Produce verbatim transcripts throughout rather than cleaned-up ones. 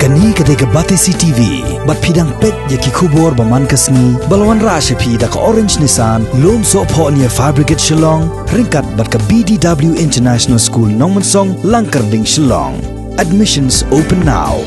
Kane ka dei ka Batesi T V, bad phi dang peit ïa ki khubor ba man ka sngi, ba la wanrah sha phi da ka Orange Nissan, Lumsohphoh near Fire Brigade Shillong, ryngkat bad ka B D W International School Nongmensong, Langkyrding, Shillong. Admissions open now.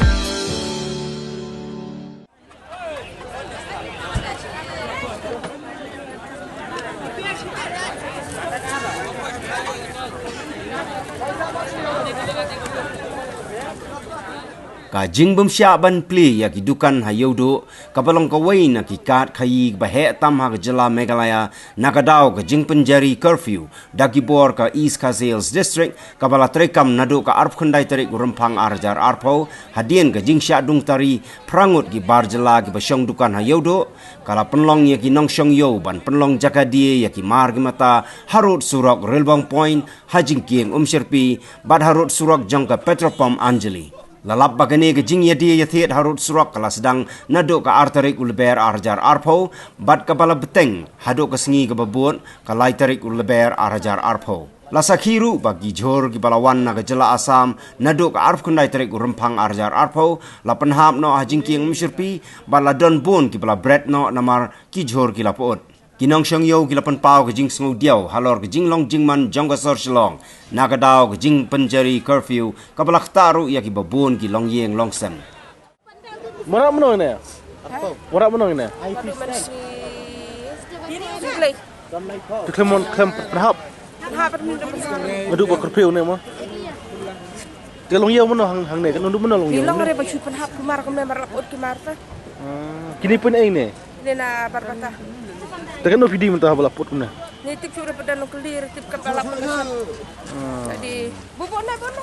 Ka jingbymshah ban plie ïa ki dukan ha Ïewduh, kaba long kawei na ki kad khaïi ba heh tam ha ka jylla Meghalaya, na ka daw ka jingpynjari curfew da ki bor ka East Khasi Hills District, kaba la treikam naduh ka arphew khyndai tarik u Rymphang ar hajar arphew, hadien ka jingshah dungtari phra ngut ki bar jylla kiba shong dukan ha Ïewduh, ka la pynlong ïa ki nongshong ïew ban pynlong jaka die ïa ki mar ki mata harud surok Rilbong Point, ha jingkieng Umshyrpi, bad harud surok jong ka petrol pump Anjali. La lap ba kane ka jingïadie ïathied harud surok ka la sdang naduh ka ar tarik u Lber ar hajar arphew, bad kaba la bteng haduh ka sngi kaba bud ka lai tarik u Lber ar hajar arphew. La sakhi ruh ba ki jhur kiba la wan na ka jylla Assam naduh ka arphew khyndai tarik u Rymphang ar hajar arphew, la pynhap noh ha jingkieng Umshyrpi, bad la don bun kiba la bret noh namar ki jhur ki la pyut. Ki nongshong ïew ki la pynpaw ka jingsngewdiaw halor ka jinglong jingman jong ka sor Shillong, na ka daw ka jingpynjari curfew, kaba la ktah ruh ïa kiba bun ki longïing longsem. Wanrah mynno ine? Wanrah mynno ine? Te khlem mon, khlem pynhap. Naduh ba curfew ne mo. Te longïing mynno hang, hangne, kan naduh mynno longïing? Ki long re ba shu pynhap kumar kumne mar la pyut ki mar ta. Ah, kine pyn ei ne? Kine na Barbata. Te kano phi die mynta ba la pyut kumne? Ni tip shu re padan long kali re tip kat ba la pyut. Ah. Jadi, bubu na, bubu na.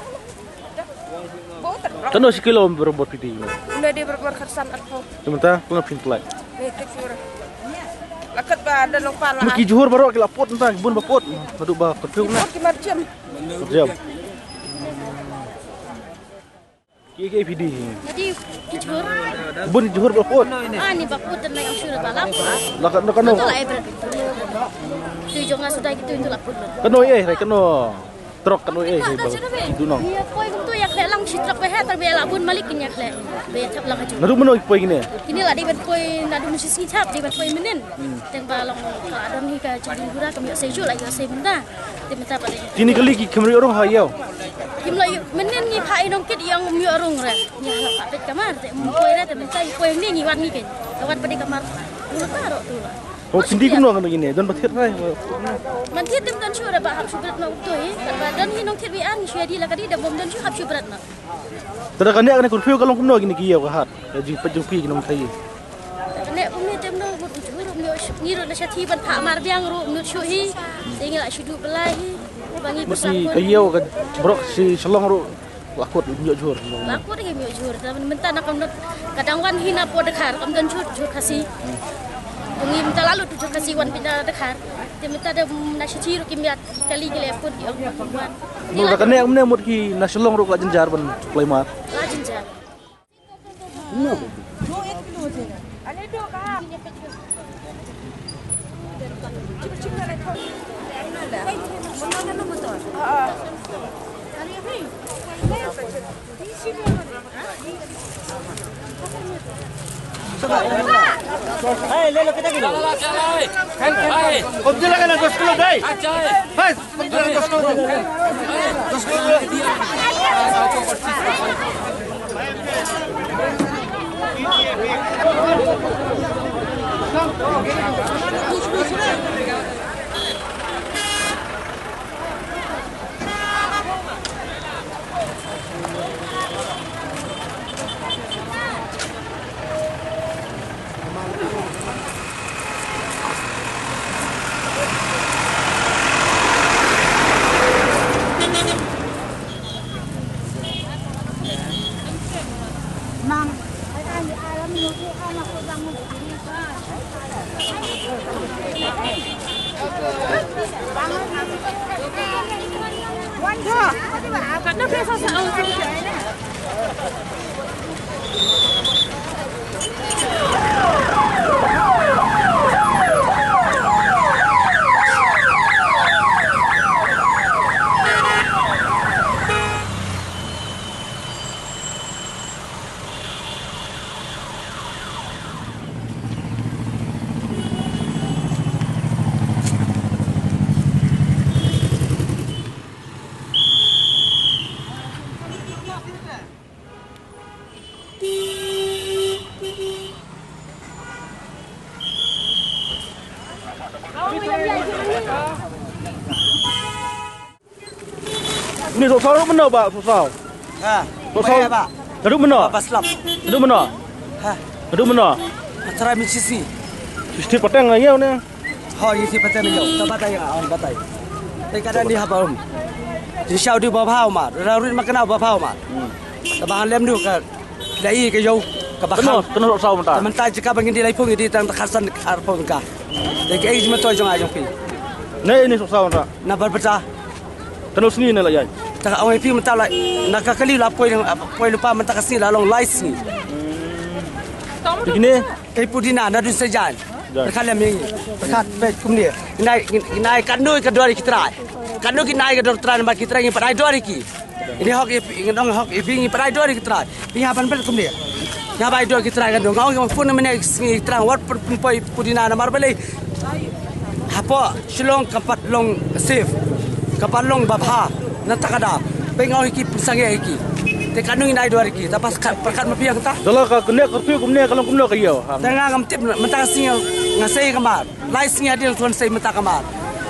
Kano shi kilo baroh bor phi die? Une die baroh bor khatsan arphew. Te mynta kano phin pynlait? Ni tip shu re. La kat ba da long pala. Mut ki jhur baroh ki la pyut mynta, ki bun ba pyut. Naduh ba curfew na. Ki mar jam. Jam. Ki, ki phi die? Ki jhur. Bun jhur ba pyut. Ah, ni ba pyut na ïa shu re ba la pyut. La ka, la kano? Kano la ai bret. Tu jong nga suda ki tu, tu la pyut. Kano ei, kano? Trok kano ei, ba du nong. Ïa poi kumtu ïa khleh lang shi trok ba heh, tang ba la bun malik kin ïa khleh. Ba ïa thap lang ha jhur. Naduh mynno poi kine? Kine la dei ban poi naduh mynshi sngi thap, dei ban poi mynnin. Tang ba long ka don hi ka jingdon hura kam ïoh sei shuh, la ïoh sei mynta. Te mynta pat. Kine kali ki kham ïoh rung ha ïew. Kim la ïoh, mynnin ngi phah i nongkit ïa ngim ïoh rung re. Ngi la phah peit kamar, te ngim poi re, te mynta i poi ngi, ngi wan ngi kein. Ka wan pat i kamar. Mynta ro tu la. Oh, phin die kumno kane kine, don ba thied re. Man thied te ym don shuh re ba hap shu bret noh uto hi. Ba don hi nongthied wi ar ngi shu ïa die la ka die, da bym don shuh hap shu bret noh. Te da kane kane curfew ka long kumno kine ki ïew ka hat. Ka jingpeit jong phi ki nongthied. Ne, kum ne tem no, mut u jhur, um, ngi ruh na shathi ban phah mar biang ruh, mut shu hi, te ngi la shu duh Blai hi, ba ngi. Mut ki ka ïew ka brok shi Shillong ruh, la kut um ïoh jhur. La kut hi um ïoh jhur, te mynta na kam ka dang wan hi na Port Dkhar, kam don jhur, jhur Khasi. Ngi mynta la lut jhur Khasi wan pynda Dkhar, te mynta da na shathi ruh ki miat, kali ki le pun ki ong wan. Mut ka ne, um ne, mut ki na Shillong ruh la jynjar ban supply mar. La jynjar. Hey, le lo kita gini. Hey. Kau bilang kan dos kilo, dai. Hey. Sohsaw ruh mynno ba, sohsaw. Ha. Sohsaw. Ba. Ka ruh mynno? Ba slap. Ka ruh mynno? Ha. Ka ruh mynno? Trai mynta shi. Shi pateng ïa u ne. Ho, ïa shi pateng ïa u. Ta batai ïa, oh, batai. Te ka dang di haba um. Di shaw di ba bha u mar. Ra rit ma ka na ba bha u mar. Ta ba lem du ka. Da i ka ïew kaba khang. Kano, kano sohsaw mynta? Mynta jaka ba ngin dih laiphew, ngin dih tang da khatsan arphew tyngka. Da kaei jingmyntoi jong nga jong phi. Ne ini sohsaw mynta? Na Barbata. Kano sngi ne la ïaid? Ta ka ong ïa phi mynta la, na ka kali la poi, poi lypa mynta ka sngi la long lai sngi. Te kine? Kaei pudina naduh sa jan. Jan. Pyrkhat lem ïa ngi. Pyrkhat peit kumne. Nai, nai katno ka dor ki trai. Katno ki nai ka dor trai namar ki trai ngi pat ai dor ïa ki. Ini hok ïa phi, ngi ong hok ïa phi, ngi pat ai dor ïa ki trai. Phi hap ban peit kumne. Ngi hap ai dor ki trai ka dong. Nga ong ïa phi pun mynne sngi trai wat pun poi pudina namar balei. Hapoh Shillong ka pat long safe. Ka pat long babha. Na ta ka da. Peit nga ong ïa ki pynsangeh ïa ki. Te katno ngin ai dor ïa ki. Ta pas ka, pyrkhat ma phi ïa kata. Te la ka connect curfew kumne ka long kumno ka ïew. Te nga ngam tip mynta ka sngi nga sei ka mar. Lai sngi hadien thon sei mynta ka mar.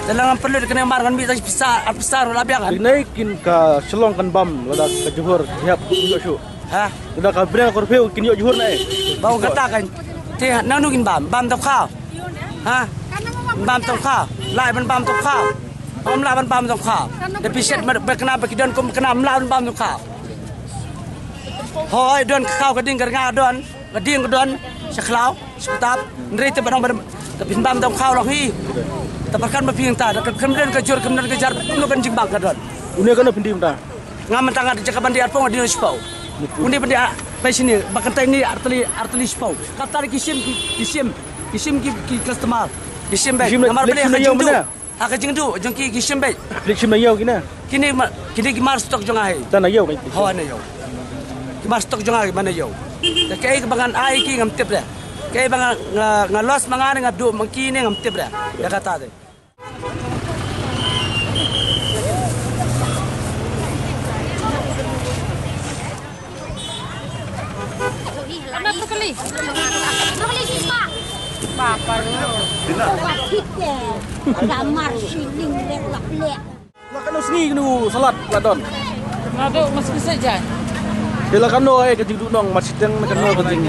Te la ngam pynlut kane mar ngan mih tang pisa, ar pisa ruh la biang kan. Kine kin ka Shillong kan bam lada ka Johor hap ïoh shuh. Ha? Lada ka bneng curfew kin ïoh Johor ne. Ba ong kata kan. Te nangno kin bam, bam tang khaw. Ha? Bam tang khaw. Lai ban bam tang khaw. Ym lah ban bam tang khaw. Da phi shet ba kane ba ki don kum kane ym lah ban bam tang khaw. Hoi don ka khaw ka ding ka rnga don. Ka ding ka don sha khlaw, sha ptap, hynrei te ba dang ba da phin bam tang khaw long hi. Te pyrkhat ma phi nangta, da ka khlem don ka jur, khlem don ka jar, kumno ban jingbang ka don. Une kano phin die mynta? Nga mynta nga da jaka ban die arphew, nga die shiphew. Une ban die, ah, pei shini, ba kyntai ni artylli, artylli shiphew. Kata ki shim, ki, ki shim, ki shim ki, ki customer. Ki shim beit. Ki shim, namar leit balei shim ha na ïew jingduh. Mynne? Ha ka jingduh jong ki, ki shim beit. Leit shim na ïew kine. Kine ma, kine ki mar stock jong nga hi. Ta na ïew beit. Hawa na ïew. Ki mar stock jong nga hi ba na ïew. Te kaei ba ngan ai ki ngam tip re. Kaei ba nga, nga, nga loss ma nga ne nga duh ma ki ne ngam tip re. Ïa kata te. Papa lu. Gambar siling lek lak lek. La katno sngi kano salad la don? Naduh mas kisa jan. Te la katno ai ka jingduh nong, mar shiteng ne katno ka jing.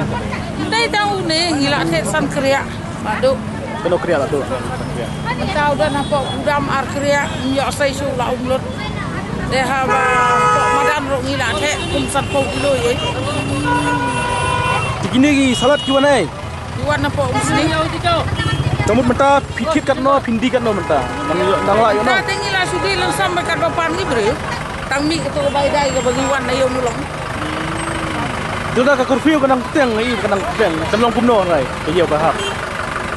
Dei tang une ngi la theh san kriah. Naduh. Kano kriah la duh? Mynta u don hapoh u dam ar kriah, ym ïoh sei shuh la um lut. Te haba hapoh madan ruh ngi la theh kum sanphew kilo ïa. Te kine ki salad ki wan ai? Ki wan hapoh um sni. Ka mut mynta phi thied katno, phin die katno mynta? Nang ïoh, nang lah ïoh nong. Mynta te ngi la shu die lyngsam bad katba pan ngi briew. Tang mih kato ka bai dai kaba ngi wan na ïew Mulong. Te da ka curfew ka nang bteng, i ka nang bteng, ka long kumno ngai, ka ïew ka hap.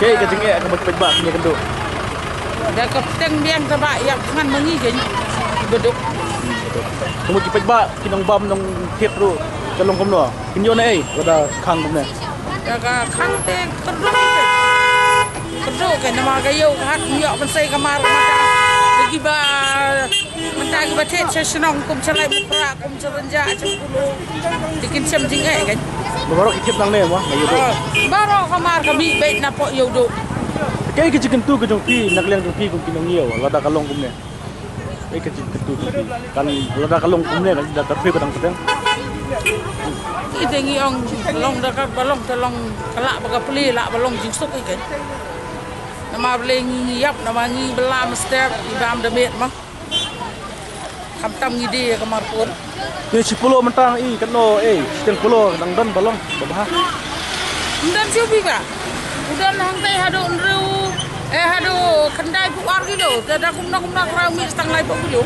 Kaei ka jingeh kaba peit ba kine kynduh. Da ka bteng biang kaba ïap ngan ma ngi kein. Beduk. Kumno ki peit ba ki nongbam nongthied ruh ka long kumno. Kin ïoh na ei lada khang kumne. Da ka khang te kyrduh kein. Kyrduh kein namar ka ïew ka hat ym ïoh ban sei ka mar ka mata. Lagi ba Mynta kiba thied sha shnong kum sha Laitumkhrah, kum sha Rynjah, sha Kulu. Te kin shem jingeh kein. Ba baroh ki thied nangne mo, na ïew duh. Oh, baroh ka mar ka mih beit napoh ïew duh. Kaei ka jingkyntu ka jong phi na ka liang jong phi kum ki nongïew lada ka long kumne? Kaei ka jingkyntu ka jong phi? Kan lada ka long kumne kan da ka phi ka dang pdeng. Ki te ngi ong long da kaba long te long ka lah ba ka plie lah ba long jingsuk ïa kein. Namar balei ngi ïap namar ngi bylla mynstep ngi bam da miet mo. Khamtam ngi die ïa ka mar pun. Te shi polo mynta i katno, eh, shiteng polo nang don ba long ba bha. Ym don shuh phi ba. U don hangtai haduh hynriew, eh, haduh khyndai phew ar kilo. Te da kumno kumno kra mih tang laiphew kilo.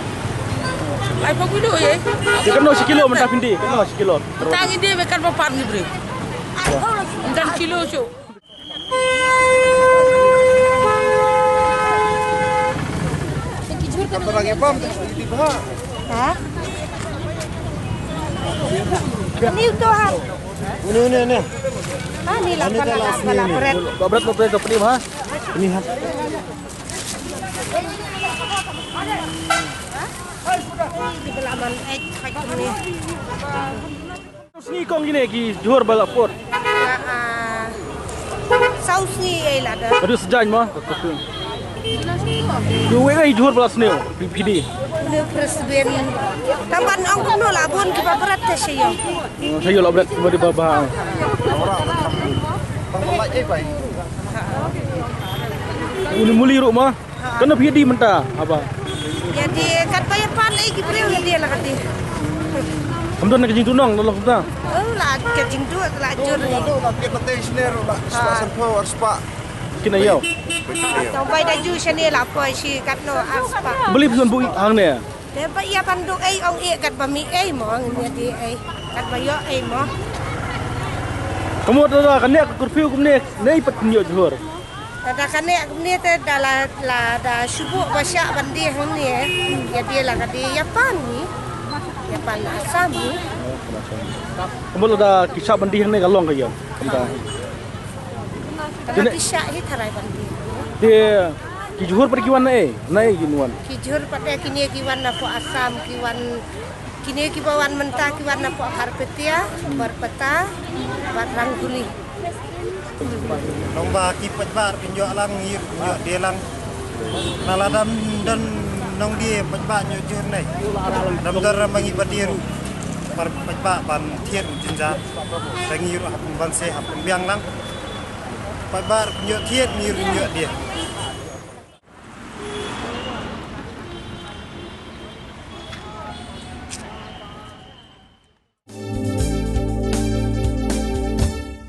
Laiphew kilo ïa. Te katno shi kilo mynta phin die? Katno shi kilo? Mynta ngi die bad katba pat ngi briew. Ym don kilo shuh. Ha? Ini utuh, ha? Ini, ini, ini. Ha, ini lah, ini lah, lah, lah, ini, lah, ini. Berat. Berat, berat, berat, ini, ha? Ini, ha? Ini di belaman, eh, ini. Sngi kong kine ki Johor ba la put. Ah, ah. Saw sngi ei la da. Ka dei sjain mo. Ïa uwei i jhur ba la sniew, phi, phi dei? Une u Presbyterian. Tang ban ong kumno la bun kiba bret te sha ïew. Sha ïew la bret kiba dei ba bha. Une u Muli ruh ma. Kano phi dei mynta, haba? Ïa dei katba ïa pan ei ki briew ïa dei la ka dei. Kam don ka jingduhnong na long kumta. Oh, la ka jingduh la jur. Kine ïew. Tang bai da ju shane la poi shi katno ar spah. Beli phi son buh hangne. Te ba ïa ban duh ei ong ïa katba mi ei mo, ngi ïa dei ei. Katba ïoh ei mo. Ka mut da kane ka curfew kumne, ne pat ïoh jhur. Da kane kumne te da la, la da shu buh ba shah ban dei hangne. Ïa dei la ka dei ïa pan ngi. Ïa pan Assam ngi. Ka mut da ki shah ban dei hangne ka long ka ïa. Kumta. Te ki shah hi tharai ban dei. Te ki jhur pat ki wan na ei, na ei ki wan. Ki jhur pat de kine ki wan na pdeng Assam, ki wan, kine kiba wan mynta ki wan na pdeng Kharpetia, Barpeta, bad Rangkuli. Nong ba ki paidbah pynïoh lang, ïoh, ïoh dei lang. Na la dam don nong dei paidbah ïoh jhur nei. Dam don ram ngi ba dei ruh. Par paidbah ban thied jynjar. Ngi ruh hap ban se hap biang lang. Paidbah ïoh thied ngi ruh ïoh dei.